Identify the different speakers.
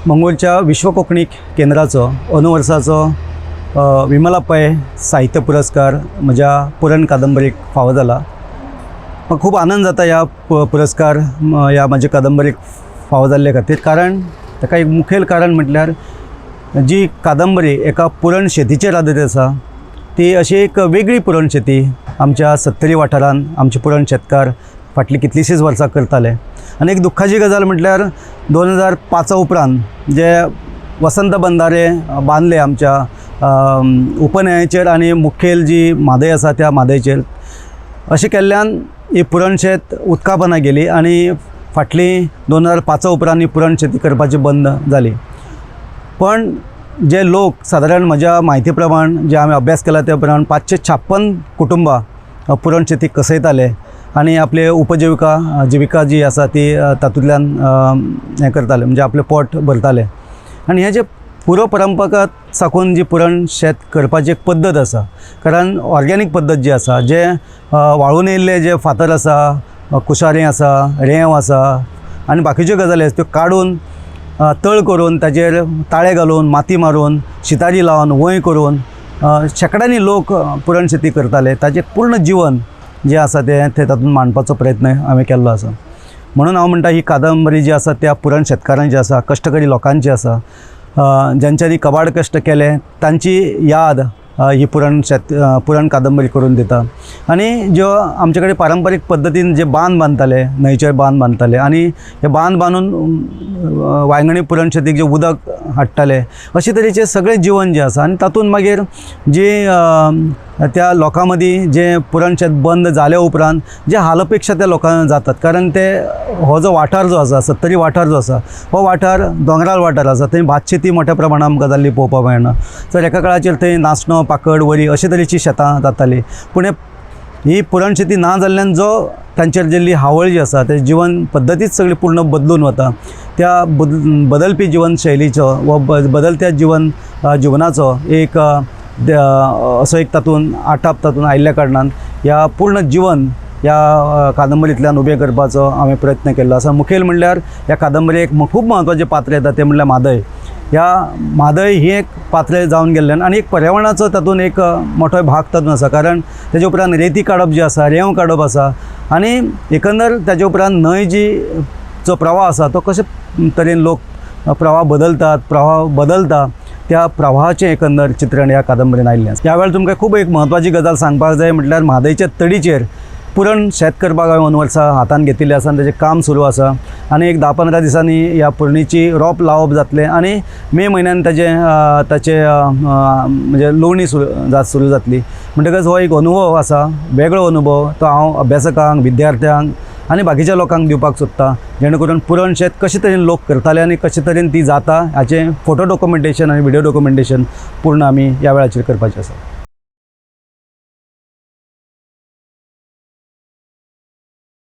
Speaker 1: मंगळूरच्या विश्व कोंकणी केंद्राचो अंदू वर्साचो विमला पै साहित्य पुरस्कार म्हज्या पुरण कादंबरीक फावो जाला. म्हाका खूब आनंद जाता ह्या पुरस्कार ह्या म्हज्या कादंबरीक फावो जाल्ले खातीर, कारण ताका एक मुखेल कारण म्हटल्यार जी कादंबरी एका पुरण शेतीचेर आदारीत आसा ती अशी एक वेगळी पुरण शेती आमच्या सत्तरी वाठारान आमचे पुरण शेतकार फाटलीं कितलींशींच वर्सां करताले. आनी एक दुख्खाची गजाल म्हटल्यार 2005 उपरांत जे वसंत बंधारे बांदले आमच्या उपन्हंयेचेर आनी मुखेल जी म्हादय आसा त्या म्हादयचेर, अशें केल्ल्यान ही पुरण शेत उदका पोंदा गेली आनी फाटलीं 2005 उपरांत ही पुरण शेती करपाची बंद जाली. पण जे लोक सादारण म्हज्या म्हायती प्रमाण जे आमी अभ्यास केला त्या प्रमाण 556 कुटुंबां पुरण शेती कसयताले आनी आपले उपजिविका जिविका जी आसा ती तातूंतल्यान हें करताले, म्हणजे आपलें पोट भरताले. आनी हें जें पुरो परंपरागत साकून जी पुरण शेत करपाची एक पद्दत आसा, कारण ऑर्गेनीक पद्दत जी आसा, जे वाळून येयल्ले जे फातर आसा, कुशारें आसा, रेंव आसा आनी बाकीच्यो गजाली आसा त्यो काडून तळ करून ताजेर ताळे घालून माती मारून शितारी लावन वंय करून शेंकड्यांनी लोक पुरण शेती करताले. ताजें पूर्ण जिवन जें आसा तें तातूंत मांडपाचो प्रयत्न हांवें केल्लो आसा. म्हणून हांव म्हणटा ही कादंबरी जी आसा त्या पुरण शेतकारांची आसा, कश्टकरी लोकांची आसा, ज्यांच्यांनी कबाड कश्ट केले तांची याद ही पुरण शेत पुरण कादंबरी करून दिता. आनी ज्यो आमचे कडेन पारंपारीक पद्दतीन जे बांद बांदताले, न्हंयचेर बांद बांदताले आनी हे बांद बांदून वांयगणी पुरण शेतीक जें उदक हाडटाले, अशे तरेचें सगळें जिवन जें आसा आनी तातूंत मागीर जी त्या लोकां मदीं जें पुरण शेत बंद जाल्या उपरांत जे हाल अपेक्षा त्या लोकांक जातात, कारण ते हो जो वाठार जो आसा सत्तरी वाठार जो आसा हो वाठार दोंगराळ वाठार आसा, थंय भात शेती मोठ्या प्रमाणान आमकां जाल्ली पळोवपाक मेळना. तर एका काळाचेर थंय नाचणो, पाकड, वरी अशे तरेचीं शेतां जातालीं, पूण ही पुरण शेती ना जाल्ल्यान जो तांचेर जाल्ली हावळ जी आसा ते जिवन पद्दतीच सगळी पूर्ण बदलून वता. त्या बदलपी जिवन शैलीचो वा बदलत्या जिवनाचो एक असो एक तातूंत आटाप तातूंत आयिल्ल्या कारणान ह्या पूर्ण जिवन ह्या कादंबरींतल्यान उबें करपाचो हांवें प्रयत्न केल्लो आसा. मुखेल म्हणल्यार ह्या कादंबरेक खूब म्हत्वाचें पात्र येता तें म्हणल्यार म्हादय. ह्या म्हादय ही एक पात्र जावन गेल्ल्यान आनी एक पर्यावरणाचो तातूंत एक मोठो भाग तातूंत आसा, कारण तेजे उपरांत रेती काडप जी आसा, रेंव काडप आसा आनी एकंदर ताजे उपरांत न्हंय जी जो प्रवाह आसा तो कशे तरेन लोक प्रवाह बदलतात, प्रवाह बदलता, त्या प्रवाहाचें एकंदर चित्रण ह्या कादंबरीन आयिल्लें आसा. ह्या वेळार तुमकां खूब एक म्हत्वाची गजाल सांगपाक जाय म्हटल्यार म्हादयच्या तडीचेर पुरण शेत करपाक हांवें अंदू वर्सा हातान घेतिल्लें आसा आनी ताजें काम सुरू आसा आनी एक 10-15 दिसांनी ह्या पुरणीची रोप लावप जातलें आनी मे म्हयन्यान ताजें ताचें म्हणजे लुवणी सुरू जातली. म्हणटकच हो एक अनुभव आसा, वेगळो अनुभव, तो हांव अभ्यासकांक, विद्यार्थ्यांक आनी बाकीच्या लोकांक दिवपाक सोदता, जेणे करून पुरण शेत कशे तरेन लोक करताले आनी कशे तरेन ती जाता हाचें फोटो डॉक्युमेंटेशन आनी व्हिडियो डॉक्युमेंटेशन पूर्ण आमी ह्या वेळाचेर करपाचें आसा.